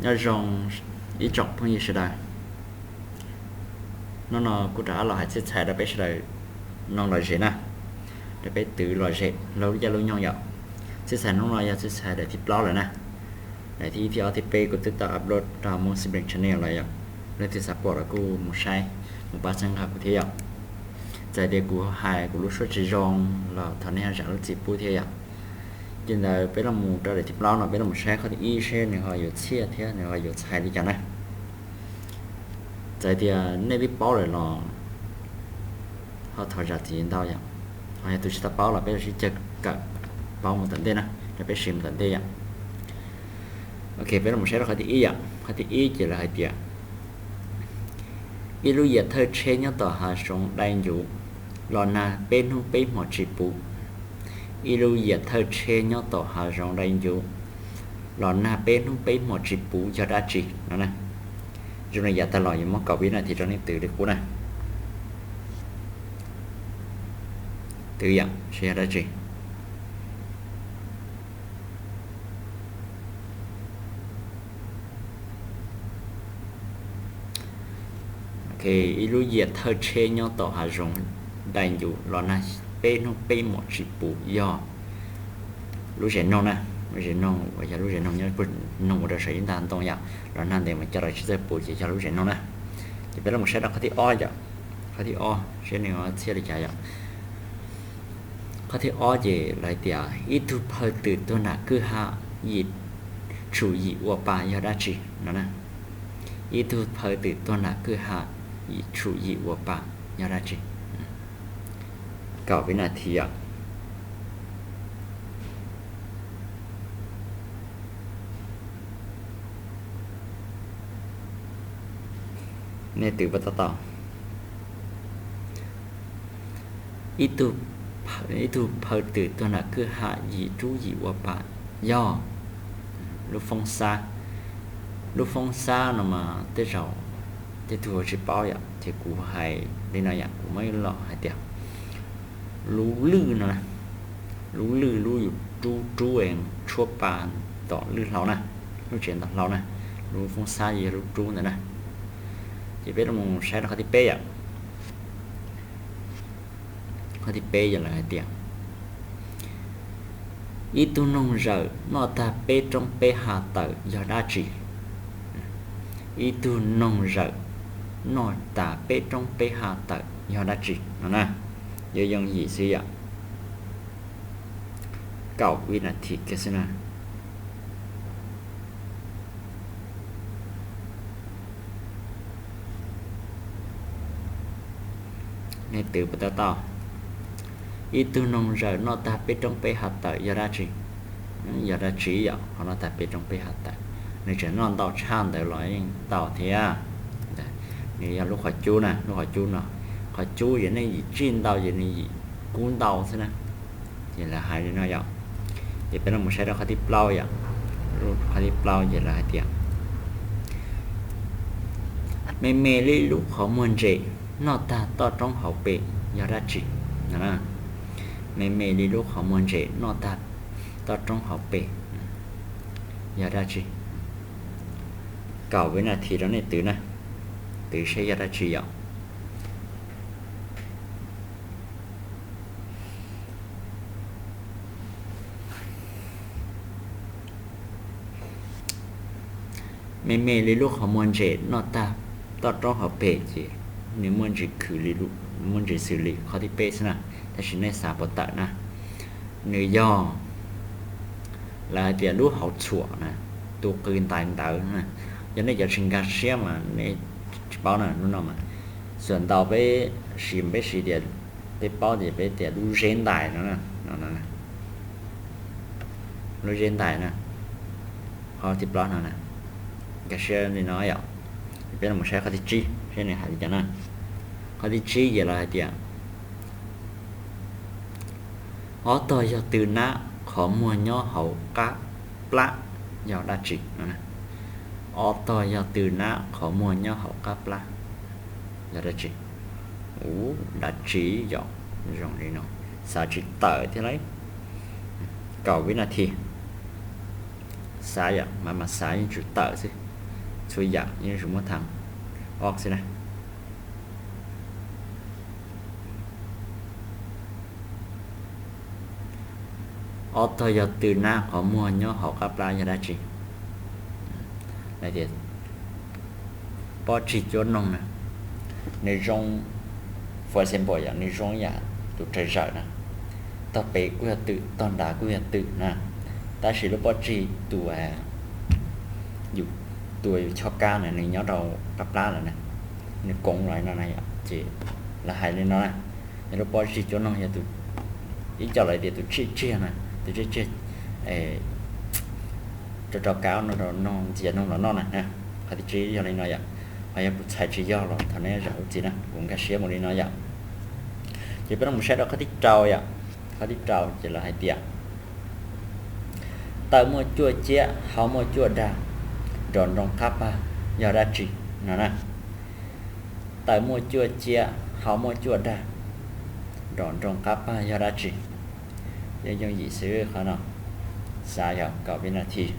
Nyob zoo ib tsoom phooj ywg sawv daws, hnub no kuv rov qab los hais txhij txhais rau peb sawv daws mloog lom zem na, rau peb twv lom zem laug lub caij lub nyoog yom. Txhij txhais hnub no yog txhij txhais daim thib plaub lawm na. Daim thib ib, thib ob, thib peb kuv twb tau upload rau hauv Moos Sib Peem channel lawm yom. Leej twg xav pom los kuj mus saib, mus pab txhawb nqa kuv thiab yom. Txawm tias kuv hais kuv lub suab tsis zoo los thov nej zam lub txim pub thiab yom. Ces ntawd peb los mus rau daim thib plaub no, peb los mus saib qhov thib ib seb nws ho yuav txhiaj thiab nws ho yuav txhais li cas na. Txawm tias nej twb paub lawm los ho thov zam txim ntau yom. Ho yog tus tsis tau paub los peb los sib cawg kawm paub mus tom ntej na, rau peb siv mus tom ntej yom. Ok, peb los mus saib rau qhov thib ib yom. Qhov thib ib ces lawv hais tias ib lub yias thawj tsheb nyob tom hav zoov dai ncuv los nag peb hnub peb hmo tsis puv. Ib lub yias thawj tsheb nyob tom hav zoov dai ncuv los nag peb hnub peb hmo tsis puv yog dab tsi no na. Zoo li yav tag los yuav muab kaum vib nas this rau nej twv li qub na. Twv yom, seb yog dab tsi. Ok, ib lub yias thawj tsheb nyob tom hav zoov dai ncuv los nag peb hnub peb hmo tsis puv yog lub zem noog na. Lub zem noog uas yog lub zem noog nyob noog ua rau saum ib nta ntoo yom, los nag ntev mas coj los tsis txawj puv ces yog lub zem noog na. Ces peb los mus saib rau qhov thib ob yom. Qhov thib ob seb nws txhiaj li cas yom. Qhov thib ob ces lawv hais tias ib tug phaw twm tuag nram kwj ha yim tshum yim ua pa yog dab tsi no na. Ib tug phaw twm tuag nram kwj ha yim tshum yim ua pa yog dab tsi. Kaum vib nas this yom. Nej twv puas tau tau? Ib tug phaw twm tuag nram kwj ha yim rub yim ua pa yog lub foob xab. Lub foob xab no mas tej zaum tej tug tsis paub yom, ces kuv hais li no yom, kuv muab los hais tias lub lwj no, lub lwj lub yus rub rub tshuab pa tom lwj hlau na, lub tsev ntawm hlau na, lub foob xab yog lub rub ntawd na. Ces peb los saib rau qhov thib peb yom. Qhov thib peb yog lawv hais tias ib tug noog zawm noj tag peb roob peb ha tawm yog dab tsi? Ib tug noog zawm noj tas peb roob peb ha tawm yog dab tsi no na? Yuav yooj yim xwb yom. Kaum vib nas this kiag xwb na. Nej twv puas tau tau? Ib tug noog zawm noj tag peb roob peb ha tawm yog dab tsi? Yog dab tsi yom, ho noj tag peb roob peb ha tawm? Nws tseem noj ntau tshaj ntawd los yeej tau thiab. Nws yog lub qhov cub na, lub qhov cub no, qhov cub yog nej yim tsij ntau ces nws yim kub ntau xwb na. Ces lawv hais li no yom. Ces peb los mus saib rau qhov thib plaub yom. Qhov thib plaub ces lawv hais tias me me li lub qhov muag ntses noj tag toj roob hauv pes yog dab tsi? Me me li lub qhov muag ntses noj tag toj roob hauv pes yog dab tsi? Kaum vib nas this rau nej twv na, twv saib yog dab tsi yom. Me me li lub qhov muag ntses noj tag toj roob hauv pes ces nws muaj ntsis khwv li, muaj ntsis xws li qhov thib peb xwb na, tab sis nej xav puas tawm na. Nws yog, lawv hais tias lub hauv txhuam na, tus qws ntais ntawd na. Yog nej cov tsis nkag siab mas nej tsis paub na, lub no mas xuas ntau peb siv, peb siv tias peb paub tias peb tias lub zeb ntais no, lub zeb ntais na, qhov thib plaub no na, nkag siab li no yom. Peb los saib qhov thib tsib seb nws hais li cas na. Qhov thib tsib ces lawv hais tias ob tog yog tw nab qhov muag nyob hauv qab plab yog dab tsi? Ob tog yog tw nab qhov muag nyob hauv qab plab yog dab tsi? Ub, dab tsi yom? Zoo li no, xav tsis tawm thiab lauj. Kaum vib nas this, xav yom, mas mas xav yeej tsum tawm xwb. Txhua yam yeej tsuas muab tham ob xwb na. Ob tog yog twm na, qhov muag nyob hauv qab plab yog dab tsi? Pob txhig cuab noog na, nws zoo, for example yom, nws zoo yam tus tsawg zawm na, tog pem kuj yog twm, tog nrad kuj yog twm na, tab sis lub pob txhig tus, yus, tus yus chob kab na nws nyob rau qab plab lawm na, nws koov los no na yom, ces lawv hais li no na, yog lub pob txhig cuab noog yog tus, ib co lawv tias tus tsiaj tsiag na, tus tsiaj tsiag rau rau kab no rau noog ntxias noog los noj na. Qhov thib tsib yog li no yom, ho yog kuv txhais tsis yog los thov neb zam lub txim na, kuv nkag siab mus li no yom. Ces peb los mus saib rau qhov thib rau yom. Qhov thib rau ces lawv hais tias taw muaj cuaj ciab, hau muaj cuaj dag, nrov nroo qab pag yog dab tsi no na. Taw muaj cuaj ciab, hau muaj cuaj dag, nrov nroo qab pag yog dab tsi? Yooj yooj yim xwb qhov no, xav yog kaum vib nas this.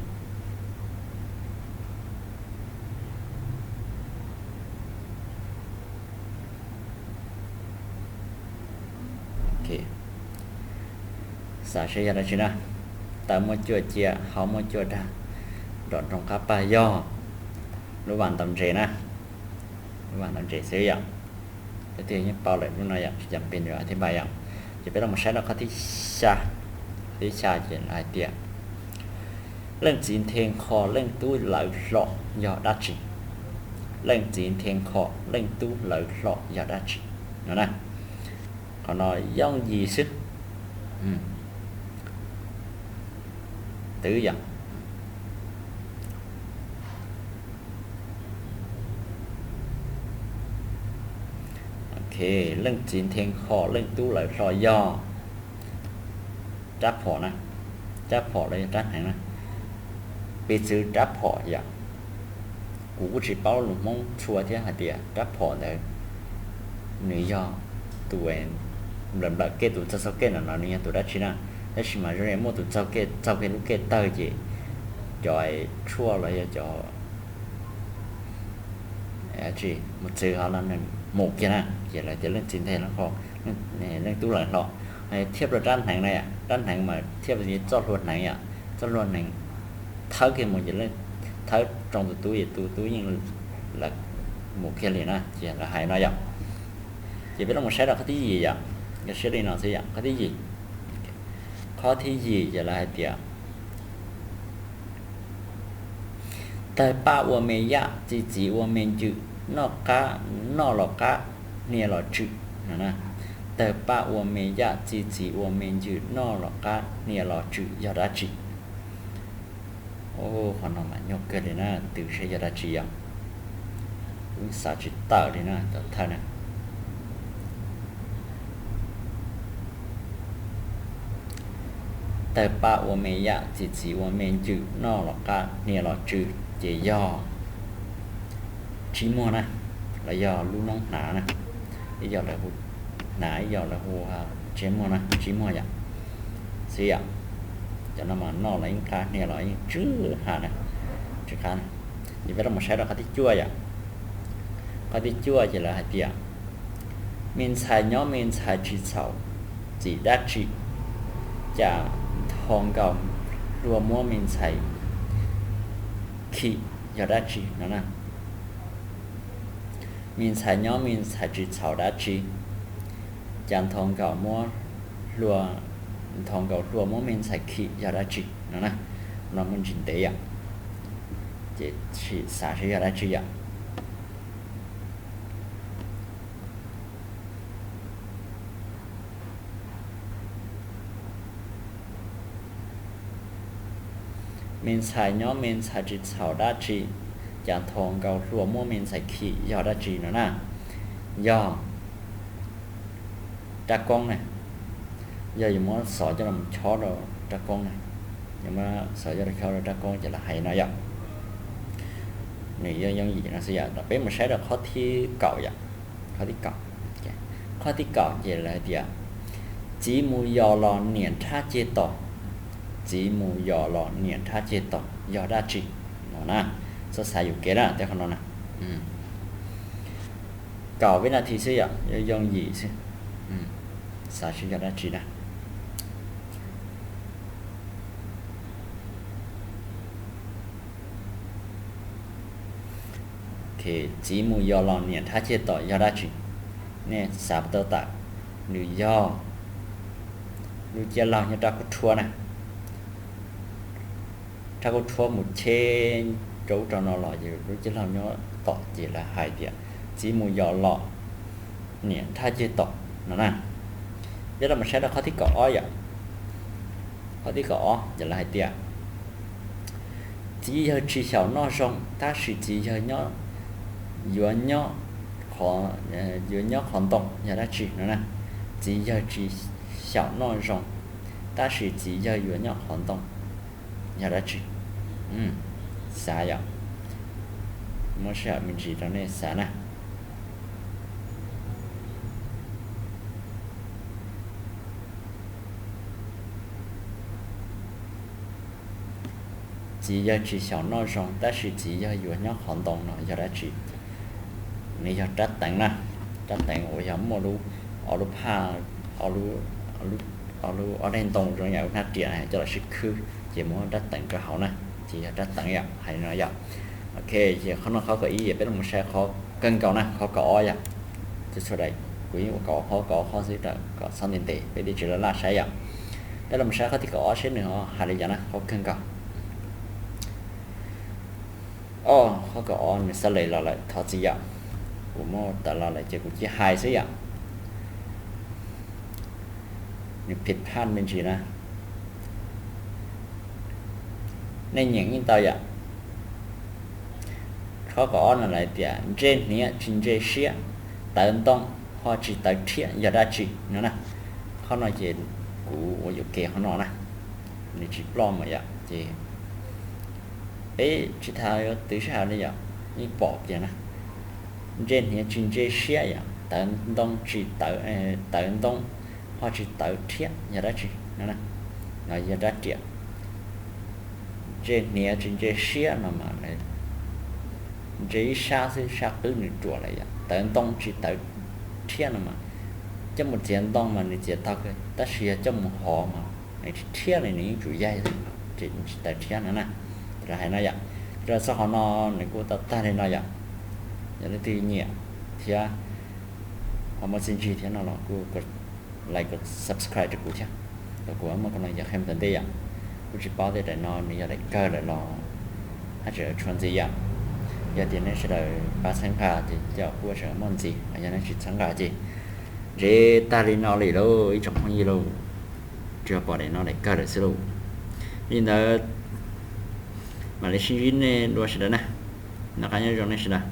Xav seb yog dab tsi na. Taw muaj cuaj ciab, hau muaj cuaj dag, nrov nroo qab pag yog lub vas ntaus ntses na. Lub vas ntaus ntses xwb yom. Leej twg yeej paub lawm lub no yom, tsis cam pes yuav thib npa yom. Ces peb los mus saib rau qhov thib xya. Qhov thib xya ces lawv hais tias leej txiv nthe nkho leej tub lawv hlo yog dab tsi? Leej txiv nthe nkho leej tub lawv hlo yog dab tsi no na. Qhov no yooj yim xwb. Twb yom. Leej txiv nthe nkho leej tub lawv hlo yog rab phom na. Rab phom los yog rab hneev na. Piv txwv rab phom yom, kuv kuj tsis paub lus Hmoob txhua thiab hais tias rab phom ntawd nws yog tus nplawm nplawm kej, tus txaug txaug kej no no nws yog tus dab tsi na. Tab sis mas zoo li muaj tus txaug kej, txaug kej lub kej tawg ces cov tshuaj los yog cov tsis mus txwv ho los nws mus kiag na, ces lawv tias leej txiv nthe nkho, leej tub lawv hlo. Thiaj rau rab hneev na, rab hneev mas thiaj txoj hlua hneev yom, txoj hlua hneev thawb kiag mus ces thawb tsoo tus tub es tus tub yeej lawv mus kiag li na, ces lawv hais no yom. Ces peb los mus saib rau qhov thib yim yom, nkag siab li no xwb yom, qhov thib yim. Qhov thib yim ces lawv hais tias tawg paj ua me yaj, txi txiv ua me ncws, noj qab, noj los qab, hnia los tsw no na. Tawg paj ua me yaj, txi txiv ua me ncws, noj los qab, hnia los tsw yog dab tsi? Qhov no mas nyuaj kawg li na, twv seb yog dab tsi yom. Wb xav tsis tawm li na, cov thawj na. Tawg paj ua me yaj, txi txiv ua me ncws, noj los qab, hnia los tsw, ces yog tsib muag na, los yog lub noob hnav na. Ib yog lawv hu hnav, ib yog lawv hu tsib muag na, tsib muag yom. Xwb yom, cov no mas noj los yeej qab, hnia los yeej tsw ha na, tsw qab na. Ces peb los mus saib rau qhov thib cuaj yom. Qhov thib cuaj ces lawv hais tias me ntxhais nyob me ntxhais tsis txhaum txim dab tsi, cas nthos nkaus hlua muab me ntxhais khi yog dab tsi no na. Me ntxhais nyob me ntxhais tsis txhaum dab tsi, cas nthos nkaus muab hlua, nthos nkaus hlua muab me ntxhais khi yog dab tsi no na. No muaj ntsis ntev yom, ces sim xav seb yog dab tsi yom. Me ntxhais nyob me ntxhais tsis txhaum dab tsi, cas nthos nkaus hlua muab me ntxhais khi yog dab tsi no na. Yog rab koob na. Yog yuav muab xov coj los chob rau rab koob na, yuav muab xov coj los chob rau rab koob ces lawv hais no yom. Nws yooj yooj yim no xwb yom. Peb mus saib rau qhov thib kaum yom. Qhov thib kaum, qhov thib kaum ces lawv hais tias txiv mus yos los niam nrhab ceg tos. Txiv mus yos los niam nrhab ceg tos yog dab tsi no na. Txhob xav yuam kev na tej qhov no na. Kaum vib nas this xwb yom, yoo yim xwb. Xav seb yog dab tsi na. Txiv mus yos los niam nrhab ceg tom yog dab tsi? Nej xav tau tawm, nws yog lub ciab laug nyob rab kub rhuab na. Rab kub rhuab mus cheb rau ub rau no los ces lub ciab laug nyob tom ces lawv hais tias txiv mus yos los niam nrhab ceg tom no na. Peb los mus saib rau qhov thib kaum ob yom. Qhov thib kaum ob ces lawv hais tias txiv yawg tsis xyaum noj zoo tab sis txiv yawg nyob, yuav nyob, yuav nyob qhov ntoo yog dab tsi no na. Txiv yawg tsis xyaum noj zoo tab sis txiv yawg yuav nyob qhov ntoo yog dab tsi? Xav yom, muab sij hawm me ntsis rau nej xav na. Txiv yawg tsis xyaum noj zoo tab sis txiv yawg yuav nyob qhov ntoo no yog dab tsi? Nws yog rab teev na. Rab teev uas yog muaj lub, ob lub phaj, ob lub, ob daim ntoo zoo yam lub hnab riam coj los sib khwb ces muab rab teev rau hauv na, ces yog rab teev yom, hais li no yom. Ok, ces qhov no qhov kaum ib, peb los mus saib qhov kawg nkaus na, qhov kaum ob yom. Txhua daim kuv yeej ua kaum ob qhov, kaum ob qhov xwb kom txhob ntev ntev peb thiaj tsis laj laj saib yom. Peb los mus saib qhov thib kaum ob seb nws ho hais li cas na, qhov kawg nkaus. Ob, qhov kaum ob nws xav le los lawm, thov txim yom. Kuv muab tawm los lawm ces kuv cia hais xwb yom. Nws phim phaj me ntsis na. Nej nyeem yeej tau yom. Qhov kaum ob no lawv tias ntsej hniav tsis ntsej siab, tawv ntoo ho tsis tawv rhiab yog dab tsi no na. Qhov no ces kuv ua yuam kev qhov no na, nws tsis ploj mas yom ces peb tsis tas yuav twv sij hawm li yom, yeej pom kiag na. Ntsej hniav tsis ntsej siab yom, tawv ntoo tsis tawv, tawv ntoo ho tsis tawv rhiab yog dab tsi no na. No yog rab riam. Ntsej hniav tsis ntsej siab no mas ntsej ib sab xwb, sab qwb nws ruam lawm yom. Tawv ntoo tsis tawv rhiab no mas coj mus txiav ntoo mas nws txiav tau kawg tab sis yog coj mus hov mas nws rhiab li nws yeej tsum yaig, tsis tawv rhiab no na. Lawv hais no yom. Ces txog qhov no nws kuj tau tag li no yom. Yog leej twg nyiam thiab ho muaj txiaj ntsig thiab no los kuj like, subscribe rau kuv thiab, kom kuv muaj qhov no yog qhia mus tom ntej yom. Kuj tsis paub tias daim no nws yog daim kawg lawm los haj tseem tshuav ntxiv yom. Yog tias nej sawv daws pab txhawb nqa ces kuj tseem muaj ntxiv, yog nej tsis txhawb nqa ces ntshe tag li no li lauj ib tsoom phooj ywg lauj. Tsuas pom daim no daim kawg lawm xwb lauj. Li ntawd mam li sib ntsib nej dua sawv daws na. Noj qab nyob zoo nej sawv daws.